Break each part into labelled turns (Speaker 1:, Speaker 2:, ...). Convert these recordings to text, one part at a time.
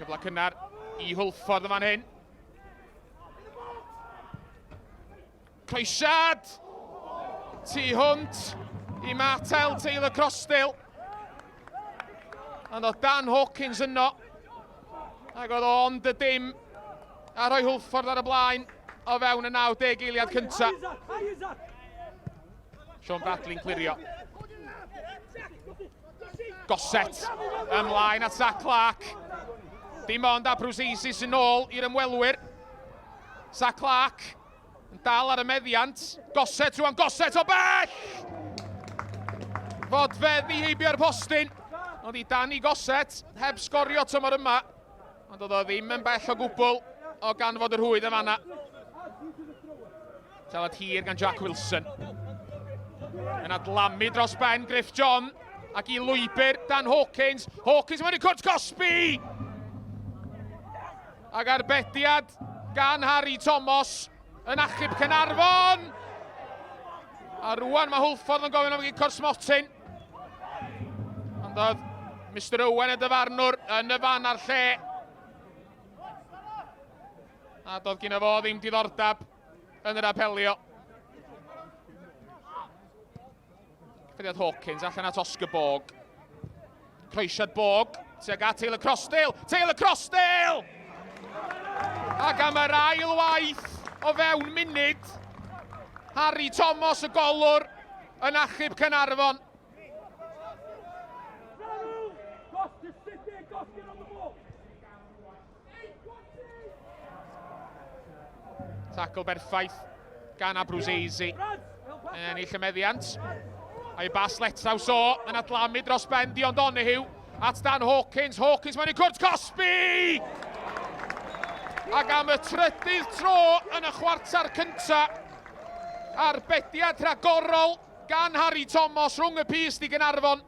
Speaker 1: Cyfle cynnar i Hwlffordd yn fan hyn. Croesiad! Tu hwnt i Martel Taylor Crossdale. Ond oedd Dan Hawkins yno. Ac oedd o ond y dim a rhoi Hwlffordd ar y blaen o fewn y 90 eiliad cyntaf. Sean Bradley'n clirio. Gossett ymlaen at Zach Clark. Dim ond Abruzzese sy'n ôl i'r ymwelwyr. Zach Clark yn dal ar y meddiant. Gossett rwan, Gossett o bell! Fodfeddi heibio'r postyn. Ond i Danny Gossett heb sgorio tymor yma. Ond oedd o ddim yn bell o gwbl o ganfod y rhwyd yn fanna. Talad hir gan Jack Wilson. Yn adlamu dros ben Griff John ac i lwybr Dan Hawkins. Hawkins mewn i cwrt Cosby! Ac arbediad gan Harry Thomas yn achub Caernarfon! A rwan mae Hwlffordd yn gofyn am gic o'r smotyn. Ond oedd Mr Owen y dyfarnwr yn y fan a'r lle. A doedd gyda fo ddim diddordeb yn yr apelio. Cyffyrddiad Hawkins allan at Oscar Borg. Croesiad Borg tuag at Taylor Crossdale. Taylor Crossdale! Ac am yr ail waith o fewn munud, Harry Thomas y golwr yn achub Caernarfon. Tackle berffaith gan Abruzzese. Ennill y meddiant. A'i bas letraws o yn adlamu dros ben Dion Donahue at Dan Hawkins. Hawkins mewn i cwrt Cosby! Ac am y trydydd tro yn y chwarter cynta, arbediad rhagorol gan Harry Thomas rhwng y pyst i Gaernarfon.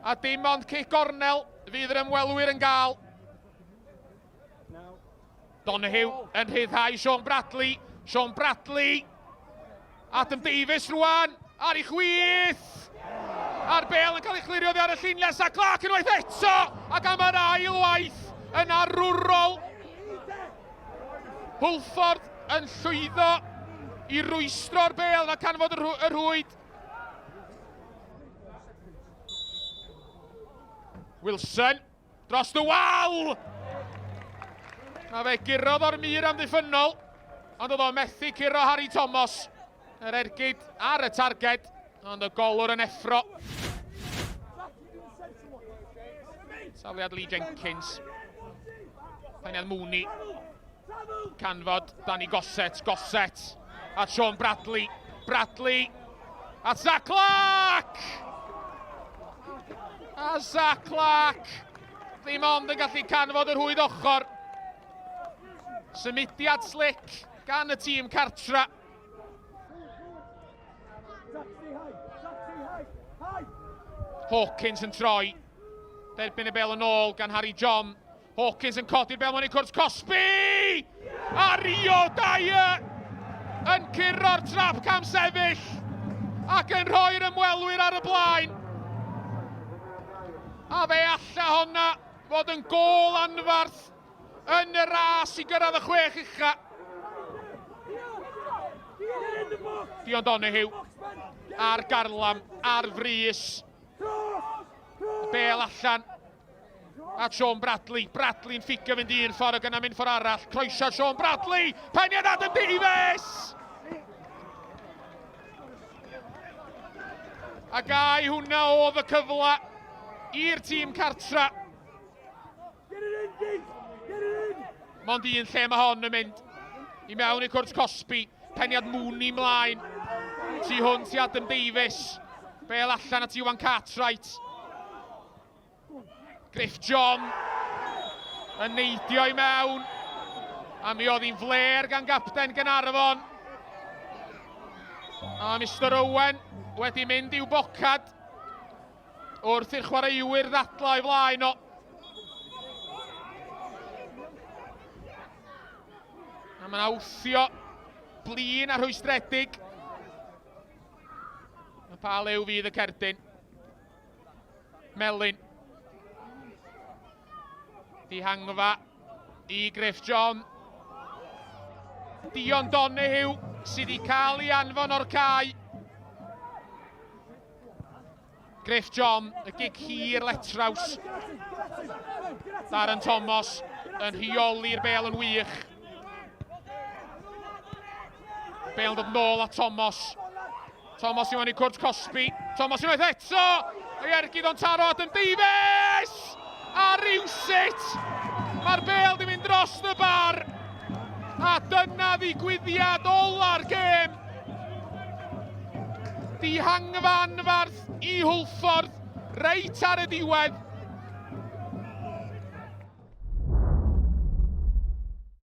Speaker 1: A dim ond cic gornel fydd yr ymwelwyr yn gael. Donahue yn rhyddhau Sean Bradley. Sean Bradley. Adam Davies rwan ar ei chwith. A'r bel yn cael ei chlirio oddi ar y llinell. A Clark unwaith eto. Ac am yr ail waith yn arwrol. Hwlffordd yn llwyddo i rwystro'r bel na canfod y rhwyd. Wilson dros y wal! Na fe gurodd o'r mur amddiffynnol, ond oedd o'n methu curo Harry Thomas. Yr ergyd ar y targed, ond y golwr yn effro. Safliad Lee Jenkins. Peniad Mooney. Canfod Danny Gossett, Gossett at Sean Bradley, Bradley at Zach Clark! A Zach Clark ddim ond yn gallu canfod yr hwyd ochr. Symudiad slick gan y tîm cartra. Hawkins yn troi. Derbyn y bel yn ôl gan Harry John. Hawkins yn codi'r bel mewn i cwrt cosbi! A Rio Dyer yn curo'r trap cam sefyll ac yn rhoi'r ymwelwyr ar y blaen. A fe alla honna fod yn gôl anfarth yn y ras i gyrraedd y chwech ucha. Dion Donahue ar garlam, ar frys. Y bel allan At Sean Bradley. Bradley'n fficio fynd un ffordd ac yna mynd ffordd arall. Croesio Sean Bradley! Peniad Adam Davies! A gai hwnna oedd y cyfle i'r tîm cartra. Mond un lle mae hon yn mynd. I mewn i cwrt Cosby. Peniad Mooney mlaen. Tu hwnt i Adam Davies. Bel allan at Iwan Cartwright. Griff John yn neidio i mewn. A mi oedd hi'n fler gan gapten Gaernarfon. A Mr Owen wedi mynd i'w bocad wrth i'r chwaraewyr ddadlau o'i flaen o. A mae'n awthio blin a rhwystredig. A pa liw fydd y cerdyn? Melyn. Dihangfa i Griff John. Dion Donoghue sydd wedi cael ei anfon o'r cae. Griff John, y gig hir letraws. Darren Thomas yn rheoli'r bel yn wych. Bel yn dod nôl at Thomas. Thomas i mewn i cwrt cosbi. Thomas unwaith eto! Ei ergyd o'n taro Adam Davies! A rywsut, mae'r bel di mynd dros y bar. A dyna ddigwyddiad ola'r gêm. Dihangfa anfarth i Hwlffordd reit ar y diwedd.